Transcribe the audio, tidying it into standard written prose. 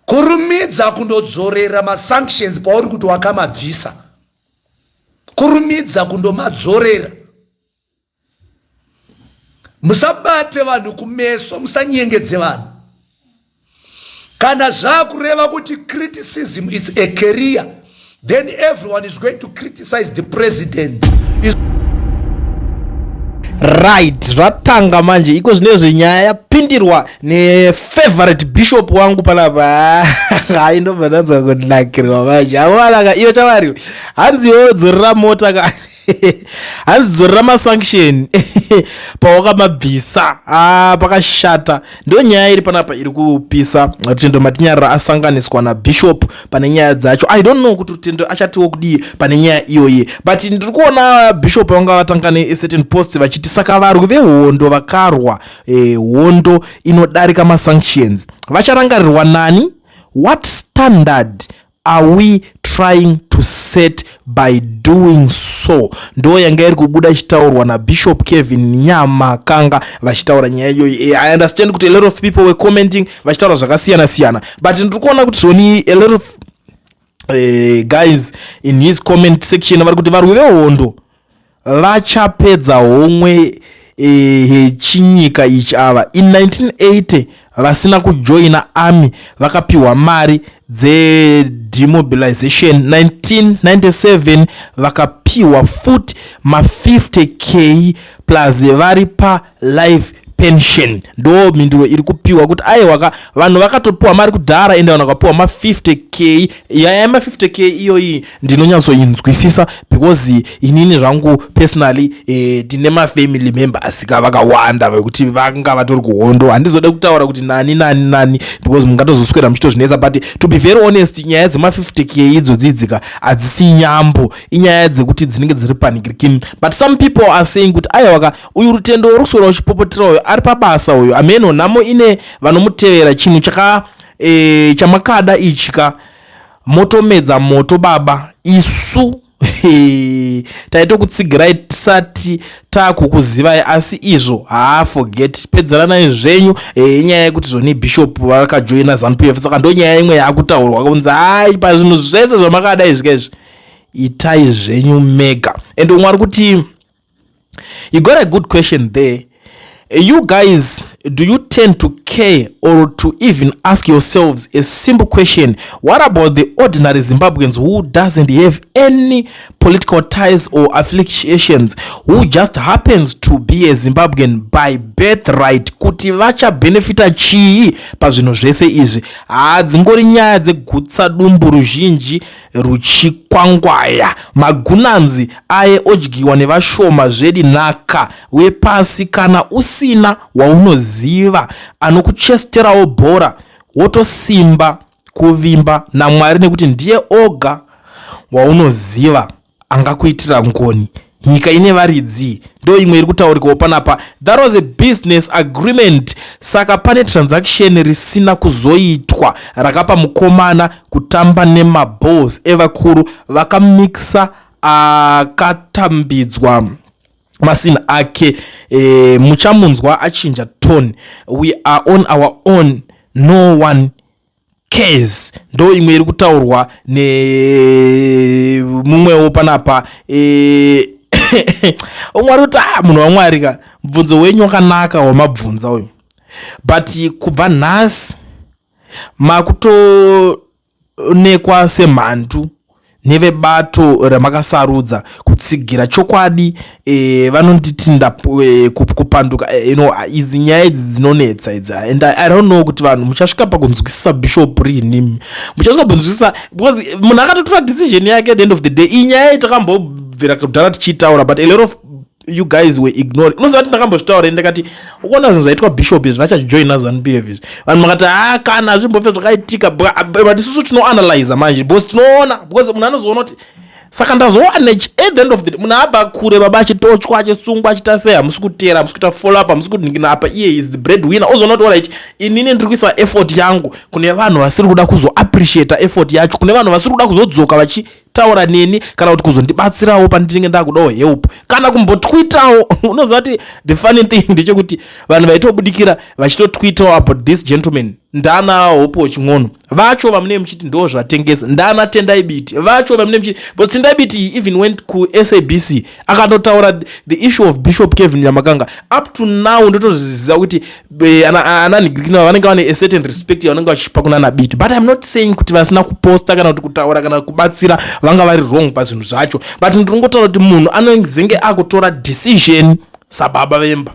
Kurumidza kundodzorera masanctions pauri kuti wakamabvisa. Kurumidza kundomadzorera. Musabate vanhu kumeso, musanyengedze vanhu. Kana zvakureva kuti criticism is a career, then everyone is going to criticize the president. Is Right, zvatanga manje iko zvinezvi, nyaya yapindirwa nefavorite bishop wangu panapa. Hai, ndobva ndanzwa kunakirwa manje. Awanaka iyo chavari, hanzi iwewe dzorera mota ka, hanzi dzorera masanction pawakamabvisa. Ah, pakashata. Ndo nyaya iri panapa iri kupisa. Rutendo Matinyarara asanganiswa nabishop pane nyaya dzacho. I don't know kuti Rutendo achatiwo kudii pane nyaya iyoyi, but ndiri kuona bishop vanga vatanga necertain post vachiti, saka varwi vehondo vakarwa hondo inodarika masanctions vacharangarirwa nani? What standard are we trying to set by doing so? Ndo yanga iri kubuda ichitaurwa nabishop Kevin Nyamakanga vachitaura nyaya iyoyi. I understand kuti a lot of people were commenting vachitaura zvakasiyana siyana, but ndiri kuona kuti zvoni a lot of guys in his comment section vari kuti varwi vehondo vachapedza homwe yechinyika ichi ava. In 1980 vasina kujoina army vakapiwa mari dzedemobilization. 1997 vakapiwa futi ma50K plus vari palife pension. Ndo mhinduro iri kupiwa kuti aiwaka, vanhu vakatopiwa mari kudhara, ende vanhu vakapiwa ma50K. Yaya ma50K iyoyi ndinonyatsoinzwisisa because inini zvangu personally tine mafamily members ka vakawanda vekuti vanga vatori kuhondo. Handizode kutaura kuti nani nani nani because mungatozoswera muchitozvinetsa, but to be very honest, nyaya dzema50K idzodzi idzika hadzisi nyambo, inyaya dzekuti dzinenge dziri panikirikini. But some people are saying kuti aiwaka, uyu Rutendo uri kuswera uchipopotera uyu ari pabasa uyu, ameno nhamo ine vanomutevera. Chinhu chaka chamakada ichi ka, motomedza moto baba. Isu taitokutsigirai tisati taakukuzivai, asi izvo haa, forget, pedzeranai zvenyu. Inyaya yekuti zvoni bishop vakajoina ZANU PF, saka ndo nyaya imwe yaakutaurwa kunzi hai, pazvinhu zvese zvamakada izvi kaizvi, itai zvenyu mega. And umwe ari kuti, "You got a good question there. You guys, do you tend to care or to even ask yourselves a simple question? What about the ordinary Zimbabweans who doesn't have any political ties or affiliations, who just happens to be a Zimbabwean by birthright, kuti vachabenefita chii pazvinhu zvese izvi? Hadzingori nyaya dzegutsa dumbu ruzhinji ruchikwangwaya. Magunanzi aye odyiwa nevashoma zvedi. Nhaka wepasi, kana usina waunoziva anokuchesterawo bhora, wotosimba kuvimba naMwari nekuti ndiye oga waunoziva angakuitira ngoni. Nyika ine varidzi." Ndo imwe iri kutaurikawo panapa. That was a business agreement, saka pane transaction risina kuzoitwa rakapa mukomana kutamba nemaballs evakuru vakamixa, akatambidzwa masini ake. Muchamunzwa achinja tone. We are on our own, no one cares. Ndo imwe iri kutaurwa nemumwewo panapa. Umwe ari kuti, ah, munhu waMwari ka, mubvunzo wenyu wakanaka wamabvunza uyu, but kubva nhasi makutoonekwa semhandu nevebato ramakasarudza kutsigira. Chokwadi vanonditi kupanduka. Idzi nyaya idzi dzinonetsa idzi, and I don't know kuti vanhu muchasvika pakunzwisisa bishop rini, muchasvika pakunzwisisa, because munhu akatotora decision yake. At the end of the day, iyi nyaya iyi takambobvira kudhara tichiitaura, but a lot of you guys were ignoring. Unoziva kuti ndakambozvitaura, ndakati ukuona zvinhu zvaitwa bishop izvi, vachajoina ZANU PF izvi, vanhu makati ha, kana zvimbofe zvakaitika. But isusu tinoanalyza manje because tinoona, because munhu anozoona kuti saka ndazowana at the end of the day munhu abva kure baba, achitochwa, achisungwa, achiita sei, hamusi kuteera, hamusi kuita follow up, hamusi kuningina apa, iye is the bread winner. Ozoona kuti alright, inini ndiri kuisa effort yangu kune vanhu vasiri kuda kuzoappreciata effort yacho, kune vanhu vasiri kuda kuzodzoka vachitaura neni kana kuti kuzondibatsirawo pandinenge ndakudawo help kana kumbotwitawo. Unoziva kuti the funny thing ndechekuti vanhu vaitobudikira vachitotwitawo about this gentleman ndana Hopo Ching'ono. Vacho vamunee muchiti ndo zvatengesa ndana Tendai Biti vacho vamunee muchiti, because Tendai Biti even went kuSABC akatotaura the issue of Bishop Kevin Nyamakanga. Up to now ndotozviziva kuti ananhigirikina vanenge vane a certain respect yavanenge vachipa kuna Biti, but I'm not saying kuti vasina kuposta kana kuti kutaura kana kubatsira vanga vari wrong pazvinhu zvacho, but ndiringotaura kuti munhu anozenge akutora decision sababa vemba.